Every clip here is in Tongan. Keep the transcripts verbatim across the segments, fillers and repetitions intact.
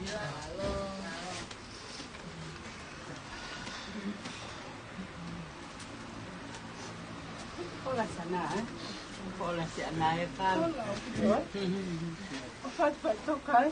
Hola sana, eh? Hola sana, eh, Carl? Hola, hola. Hola, hola.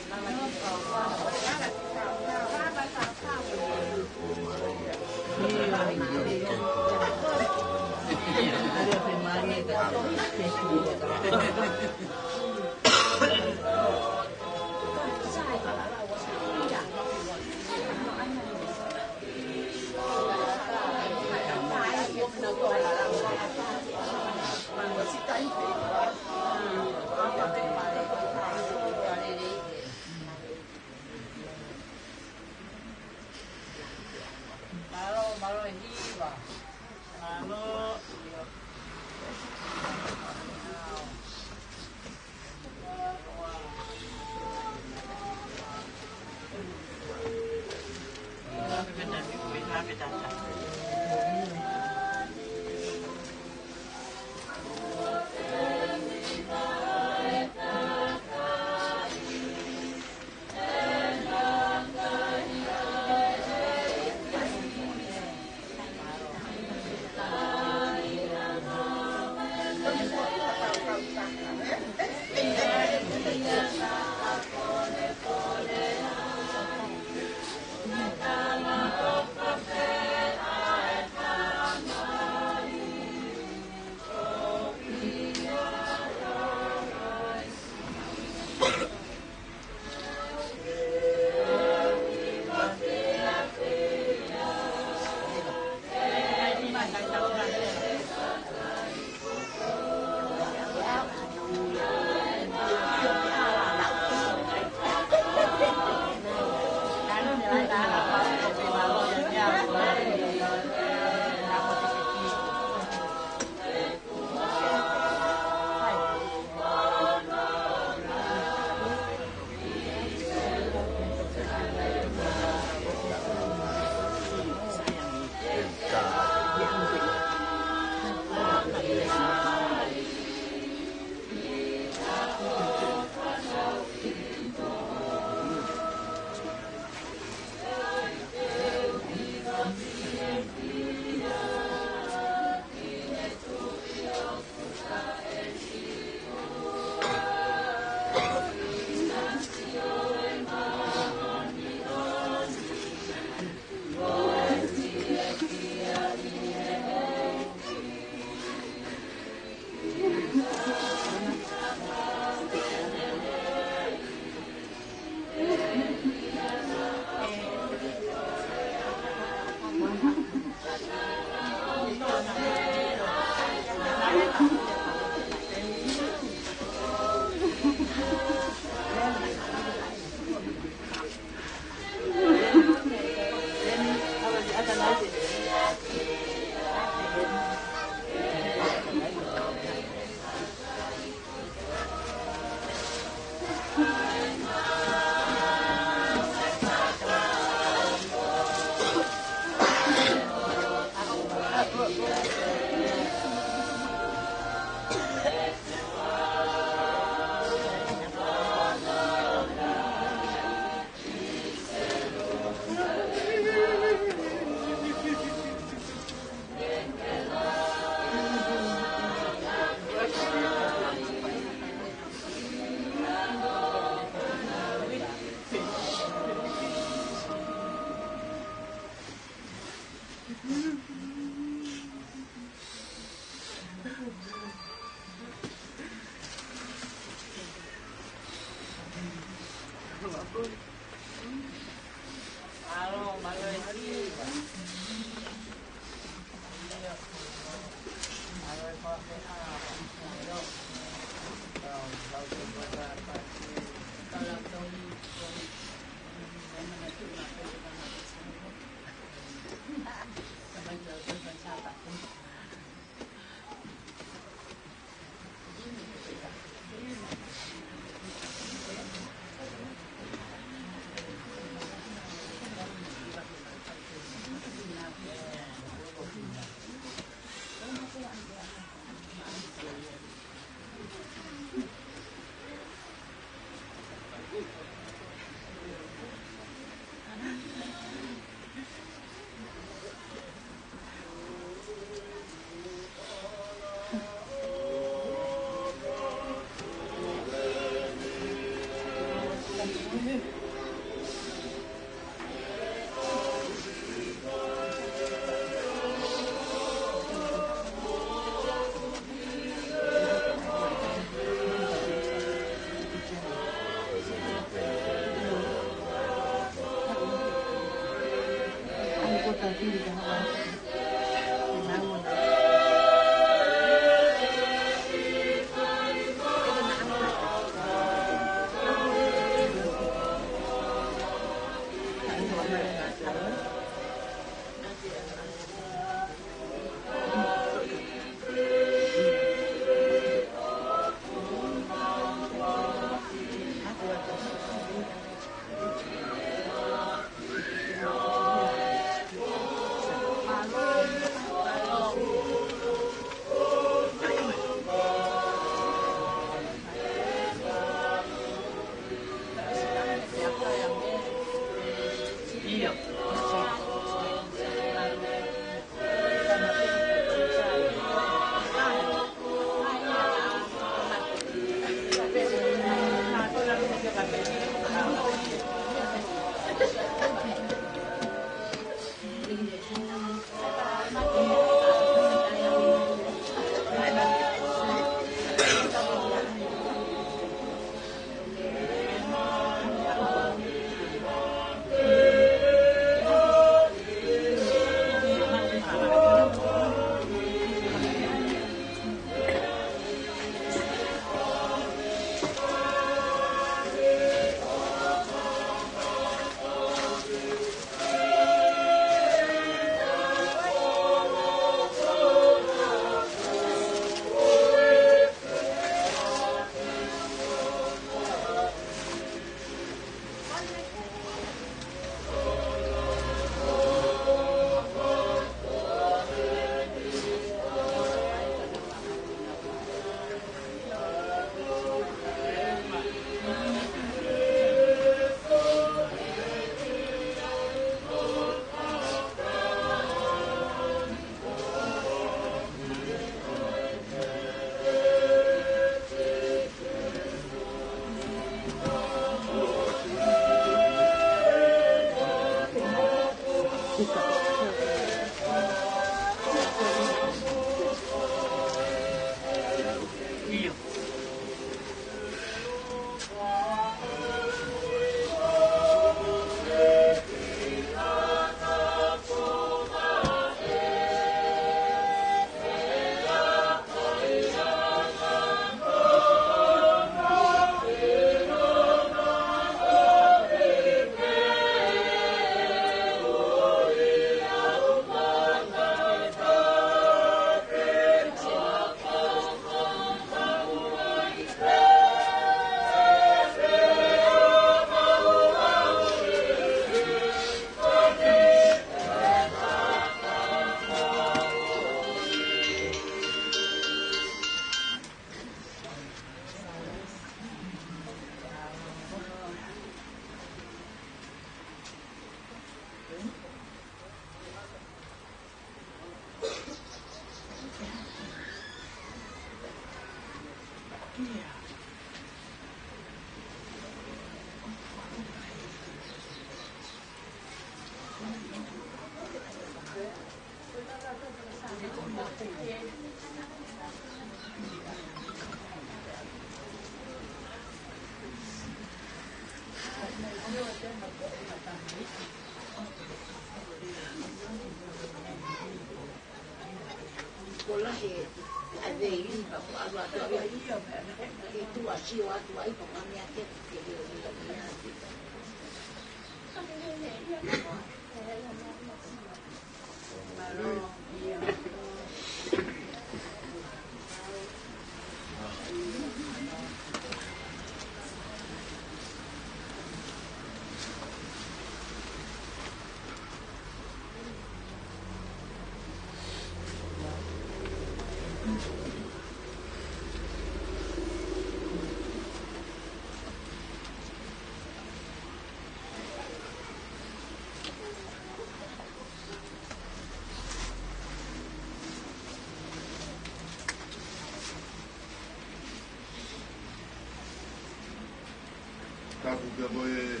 Tapu pea mo e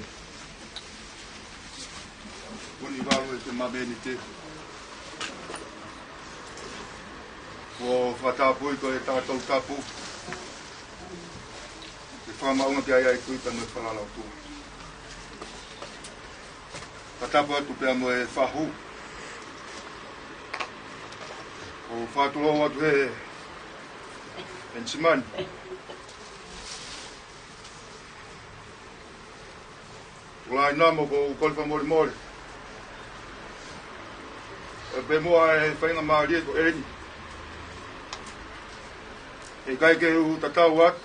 Punivalu ʻEiki Mameniti. Kuo fakatapui koe ʻe taʻataʻu tapu. Ke fakamaʻunga ki ai ʻa e tui pea mo e falala ʻOtua. Fakatapu atu pea mo e fahu. ʻOku fakatulou atu he Penisimani. Tukulai Namo, ʻoku ou kole fakamolemole. ʻE pē mo e faingamālie ko eni. ʻE ʻikai ke u tatau atu.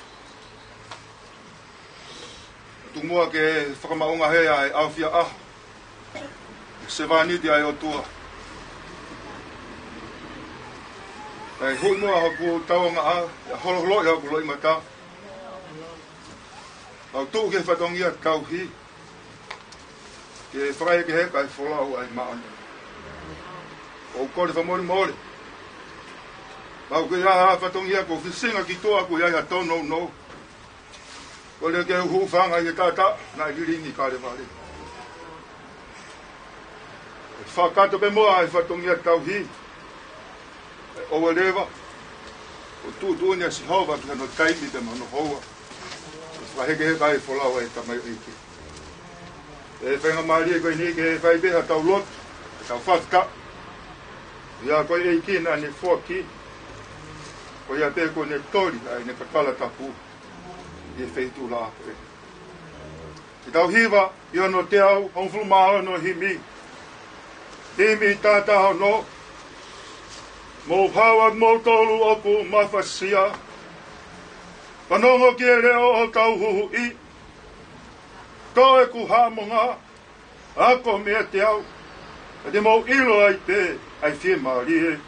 Tuku muʻa ke fakamaʻunga hē ʻa e ʻaofiaʻaho. Sevāniti ʻa e ʻOtua. Kae hui muʻa hoku tauangaʻa, ʻa holoholo ʻi hoku loʻimata. Kau tuʻu ki he fatongia tauhi. Ke fakaʻekeʻeke ʻa e folau ʻa e māʻoniʻoni. ʻOku ou kole fakamolemole. Kau ke ʻi ai ha fatongia ko e fishing ki tuʻa ʻoku ʻi ai ha tōnounou. Kole ke u hūfanga ʻi he taʻataʻa naʻe lilingi ʻi Kalevale. Fakakakato pē muʻa ʻa e fatongia tauhi. ʻOua leva. ʻO tuʻutuʻuni ʻa Sihova ki hono taimi pea mo hono houa. Fakahekeheka ʻa e folau ʻa e tamaioʻeiki. ʻE faingamālie ko eni ke fai pē haʻatau lotu, haʻatau fakatapu. ʻIa ko e ʻEiki naʻa ne foaki. Ko ia pē kuo ne toli ʻa ʻene kakala tapu. ʻI he feituʻu laʻā ko ē. Ke tau hiva ʻi hono teau hongofulu mā ono himi. Himi taha taha ono. Mou haʻu atu moutolu ʻoku mafasia. Fanongo ki he leʻo ʻo hotau Huhuʻi. Toʻo ʻeku haʻamonga. Ako meiate au. Pea te mou ʻilo ai pē ʻa e fiemālie.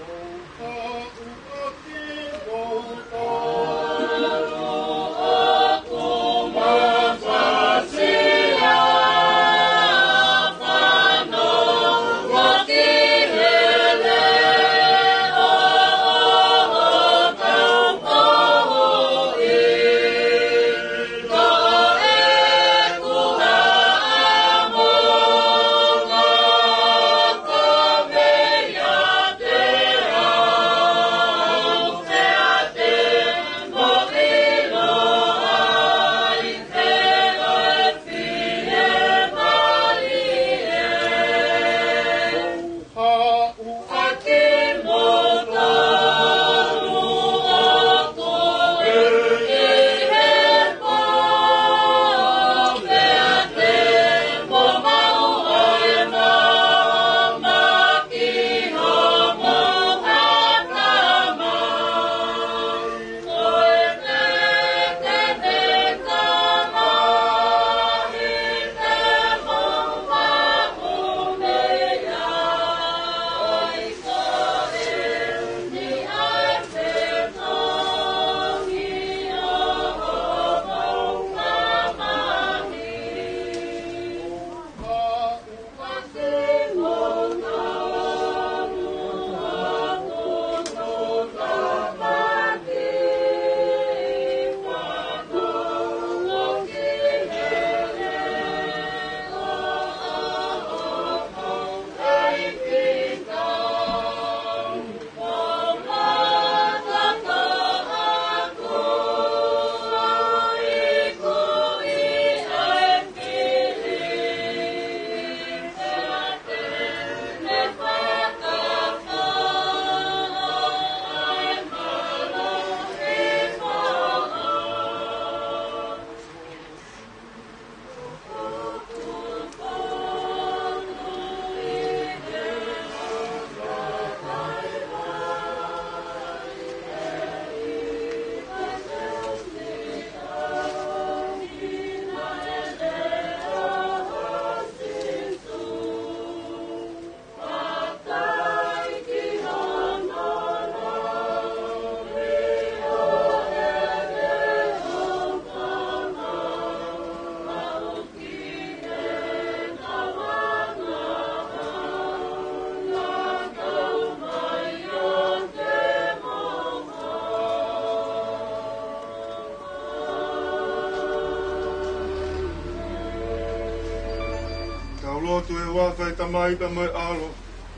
Lotu he huafa ʻo e Tamai pea mo e ʻAlo,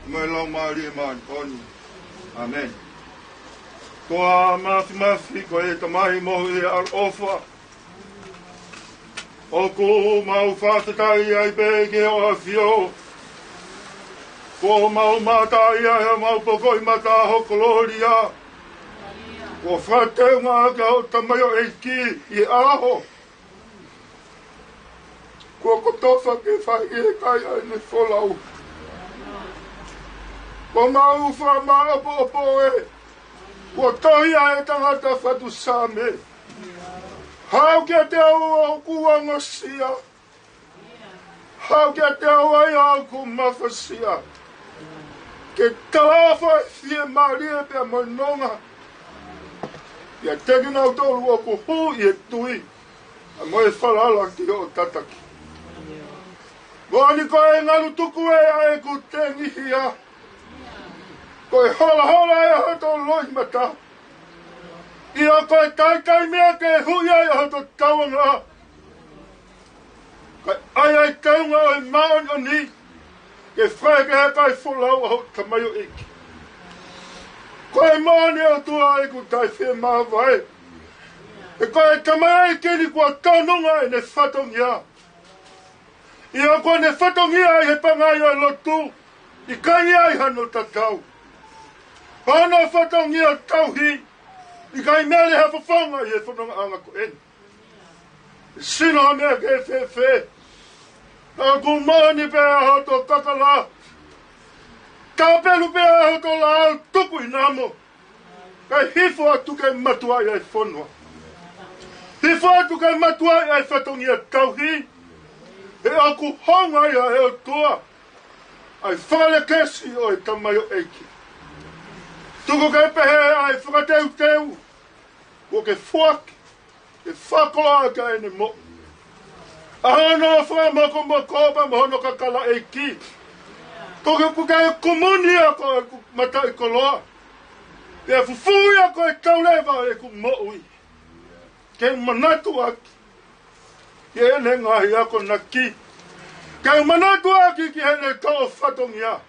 mo e Laumālie Māʻoniʻoni. ʻĀmeni. Ko ā Mafimafi, ko e Tamai mohu ʻi he ʻaloʻofa, ʻoku mau fakafetaʻi ai pē ki hoʻo ʻAfio. Kuo mau mamata ai ʻi he mau pokoʻi mata ho kolōlia. Kuo fakateunga ʻaki hoʻo tamaioʻeiki ʻi he ʻaho kuo kotofa ke fai ʻe he kakai ʻa ʻene folau. Kuo mau fakamāʻopoʻopo ē, kuo tohi ʻe he tangata fatu Saame: Haʻu kiate au ʻa ʻoku ongosia, haʻu kiate au ʻa ia ʻoku mafasia, ke talaʻofa ʻa e fiemālie pea mo e nonga kiate kinautolu ʻoku hū ʻi he tui, pea mo e falala ki hoʻo tataki. Moʻoni ko e ngalu tuku ē ʻa ʻeku tengihia, ko e holahola ē ʻa hoto loʻimata, ʻio ko e taimi ia ke huʻi ai ʻa hoto tauanga, kae ʻai ʻa e teunga ʻo e māʻoniʻoni ke fai ki he kakai folau ʻa hoʻo tamaioʻeiki. Ko e moʻoni ʻOtua ʻeku taʻefiemāvae, he ko e tamaioʻeiki ni kuo tonunga ʻene fatongia. ʻIo ko ʻene fatongia ʻi he pangai ʻo e lotu, ʻikai ai hano tatau. Ko hono fatongia tauhi, ʻikai mele ha fofonga ʻi he fonongaʻanga ko eni. Sino ha meʻa ke fēfē, ka ʻoku moʻoni pē ʻa hoto kakala, tāpelu pē ʻa hoto lao tuku ʻi namo, kae hifo atu ke matuaʻi ʻa e fonua. Hifo atu ke matuaʻi ʻa e fatongia tauhi, he ʻoku hounga ia ʻe ʻOtua ʻa e fakalekesi ʻo e tamaioʻeiki. Tuku ke pehē ʻa e fakateuteu kuo ke foaki, ke fakakoloa ʻaki ʻa ʻene moʻui, ʻa hono fakamokomoko pea mo hono kakala ʻeiki. Ko ke puke kumuni ʻa ko ʻeku mataʻikoloa, pea fufū ia ko e tau leva ʻeku moʻui. Ke manatu ʻaki ki heʻene ngaahi akonaki, ke manatu ʻaki ki heʻene kau fatongia,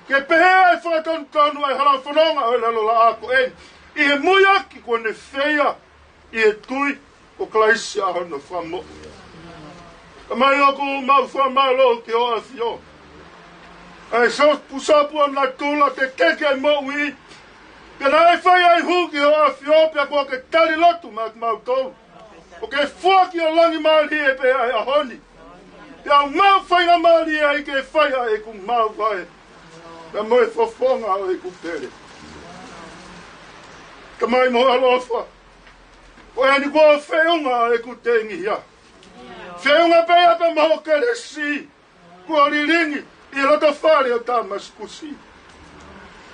ke pehē ʻa e fakatonutonu ʻa e hala fononga ʻo e lalo laʻā ko eni, ʻi he muiaki kuo ne feia ʻi he tui ko Kalaisi ʻa hono Fakamoʻui. Tamai ʻoku mau fakamālō ki hoʻo ʻAfio, ʻa e sopusopu ʻo natula ke keke ʻa e moʻui, pea naʻe fai ʻa e hū ki hoʻo ʻAfio, pea kuo ke tali lotu maʻa kimautolu ʻo ke foaki ʻo langi mālie pē ʻa e ʻaho ni, pea mau faingamālie ai ke fai ʻa ʻeku maʻu vae pea mo e fofonga ʻo ʻeku pele. Tamai mo ʻaloʻofa, ko eni kuo feʻunga ʻa ʻeku tengihia. Feʻunga pē ia pea mo hoʻo kelesi kuo lilingi ʻi he loto fale ʻo Tāmasikusi.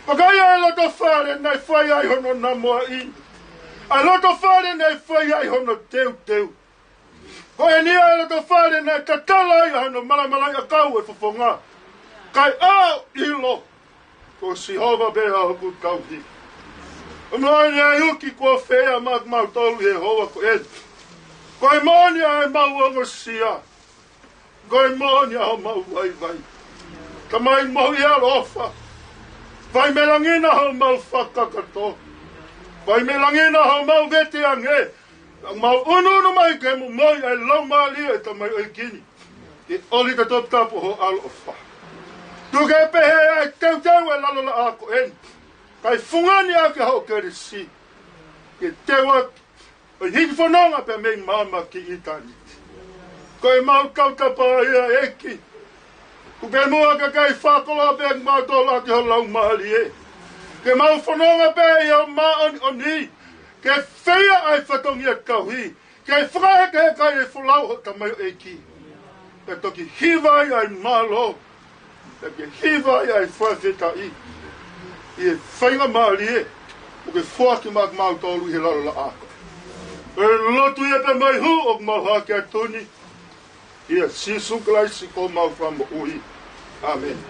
Vakai ʻa e loto fale naʻe fai ai hono namoaʻi, ʻa e loto fale naʻe fai ai hono teuteu. Ko eni ʻa e loto fale naʻe tatala ai ʻa hono malamalaʻi ʻakau ʻo e fofonga, kae ʻilo ko Sihova pē ʻa hoku tauhi. ʻOmai ʻa e uki kuo feia maʻa kimautolu ʻi he houa ko eni. Ko e moʻoni ʻa e mau ongosia, ko e moʻoni ʻa homau vaivai. Tamai mohu ʻi he ʻaloʻofa, fai mei langi na homau fakakakato, fai mei langi na homau veteange, ka mau ʻunuʻunu mai ke momoi ʻa e laumālie ʻo e tamaioʻeiki ni ki he ʻōlita toputapu ʻo hoʻo ʻaloʻofa. Tuku ke pehē ʻa e teuteu ʻa e lalo laʻā ko eni, kae fungani ʻaki hoʻo kelesi ke teu ʻaki ʻo e hiki fononga pea mei maama ki ʻitāniti. Ko e mau tautapa ia ʻEiki, tuku ke muʻa ke kei fakakoloa pē kimautolu ʻaki ho laumālie, ke mau fononga pē ʻi ho māʻoniʻoni, ke feia ʻa e fatongia tauhi, ke fakahekeheka ʻa e folau ʻo e tamaioʻeiki, ke toki hiva ai ʻa e mālō, ke hiva ai ʻa e fakafetaʻi ʻi he faingamālie kuo ke foaki maʻa kimautolu ʻi he lalo laʻā. Ko e lotu ia pea mo e hū ʻoku mau hake atu ni ʻia Sīsū Kalaisi ko homau Fakamoʻui. ʻĀmeni.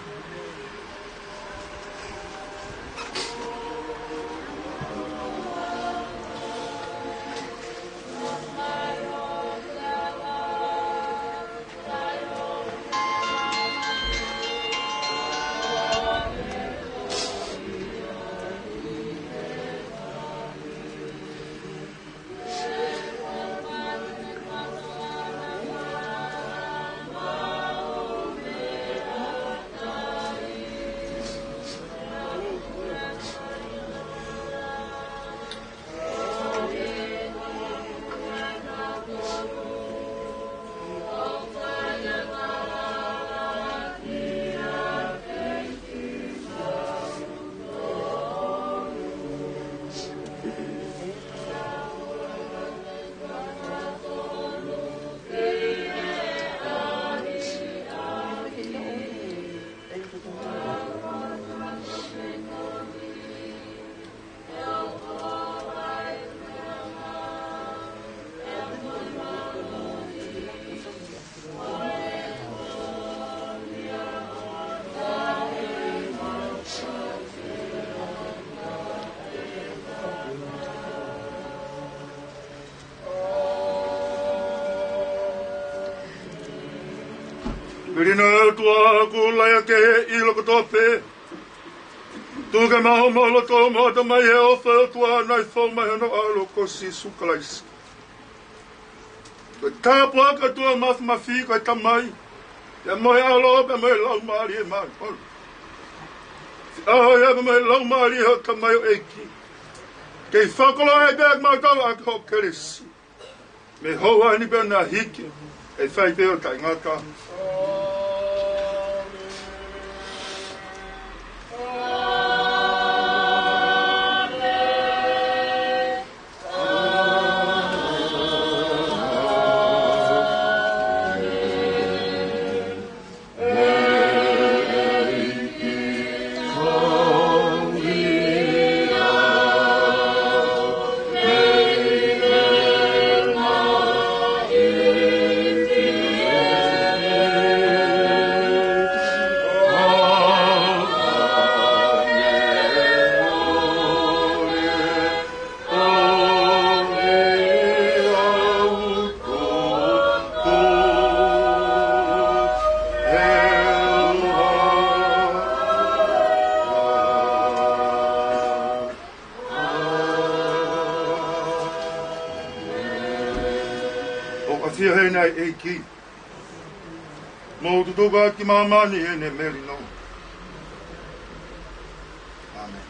Melino ʻa e ʻOtua, kuo lahi ʻa e ʻilo kotoa pē. Tuku ke maʻu homau loto mo ʻatamai ʻi he ʻofa ʻa e ʻOtua naʻe fou mai hono ʻAlo ko Sīsū Kalaisi. Ko e tāpuaki ʻa e ʻOtua Māfimafi, ko e Tamai, pea mo e ʻAlo, pea mo e Laumālie Māʻoniʻoni. Fiefia mo e Laumālie ʻo e Tamai ʻo e ʻEiki. Ke fakakoloa pē ʻa kimautolu ʻaki hoʻo kelesi. Mei he houa ni pea naʻe hiki, ʻe fai pē ʻo taʻengata. ʻOku ʻafio heni ʻa e ʻEiki. Mou tutuku atu ki māmani ʻi heʻene melino. ʻĀmeni.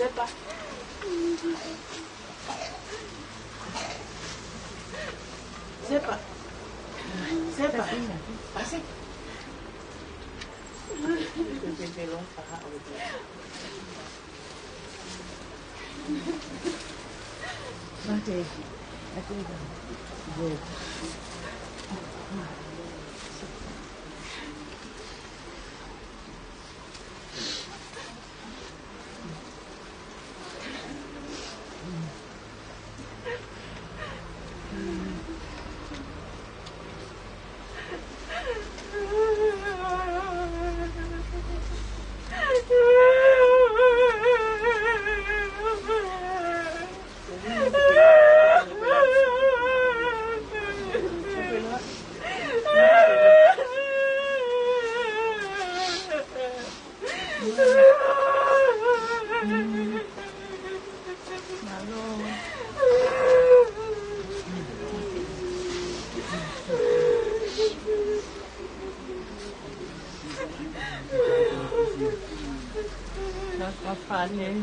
Sepa. Sepa. Sepa. Pasi. Mate. Fale.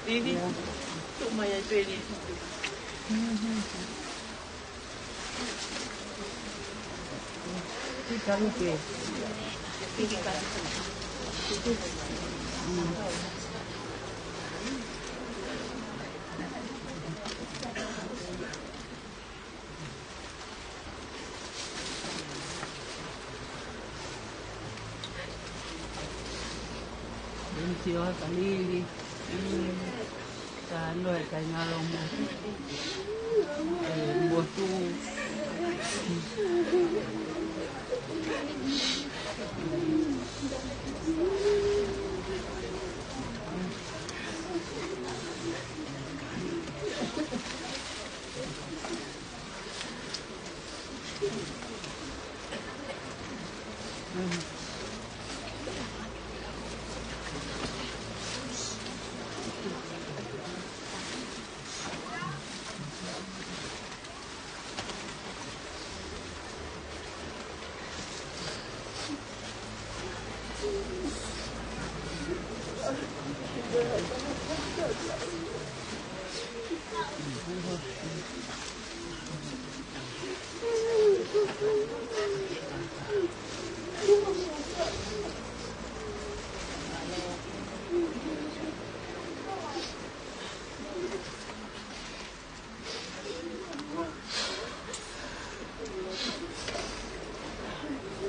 Vivi, tuʻu mai ai pē. Ika lupe. Eni sio ha kalili. Ka noe kai ngalo mo. E, motu.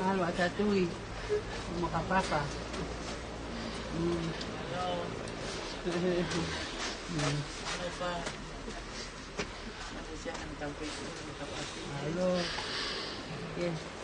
ʻAlu ʻa Tatui mo Kapapa. Mm. Mm. ʻAlu. Yes.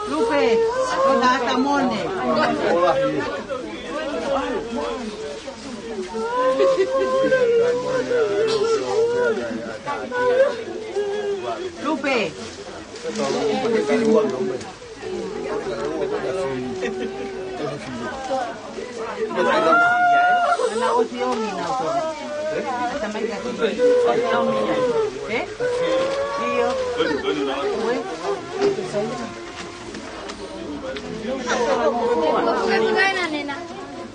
Lupe, ko e tangata mone. Lupe. Ana ʻosi ʻomi na ko. Ata mai ka ki. ʻE? ʻIo. ʻOi.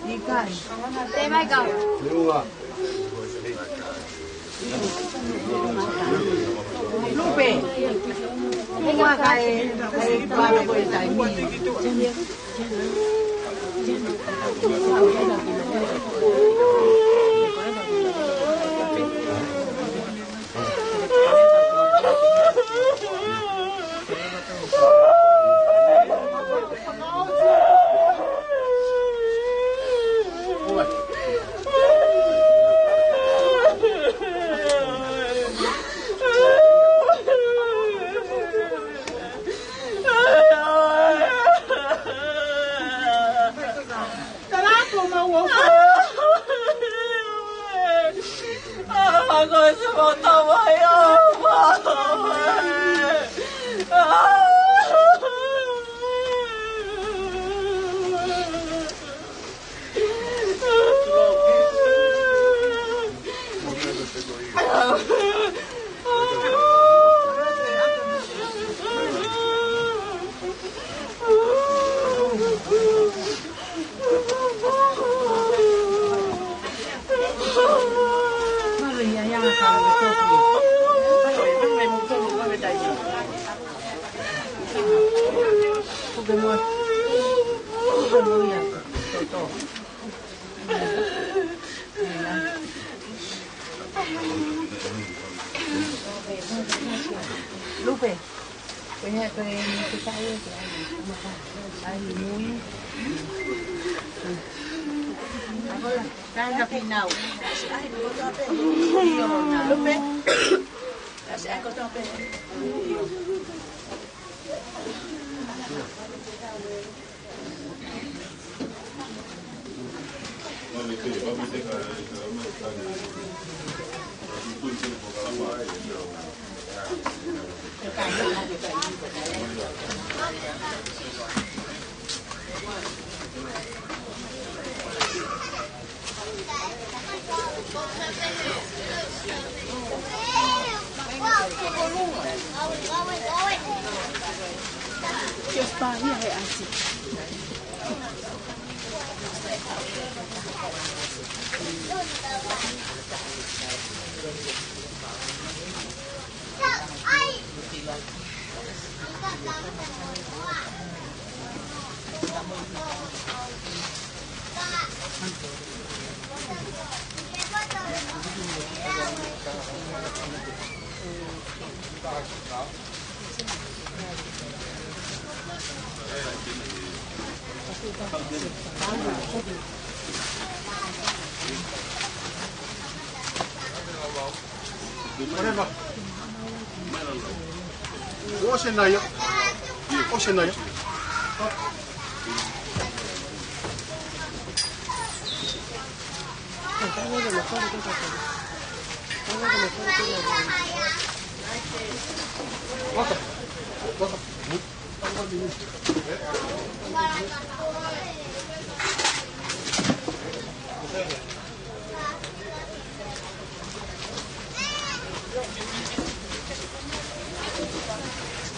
ʻIkai. Te mai kau. Lupe. Mua kae, kae pala ko e taimi. Lupe. Ko e, ko e, ko e, ko e, ai, mui. Tanga pinau. Lupe. Just by here, I see.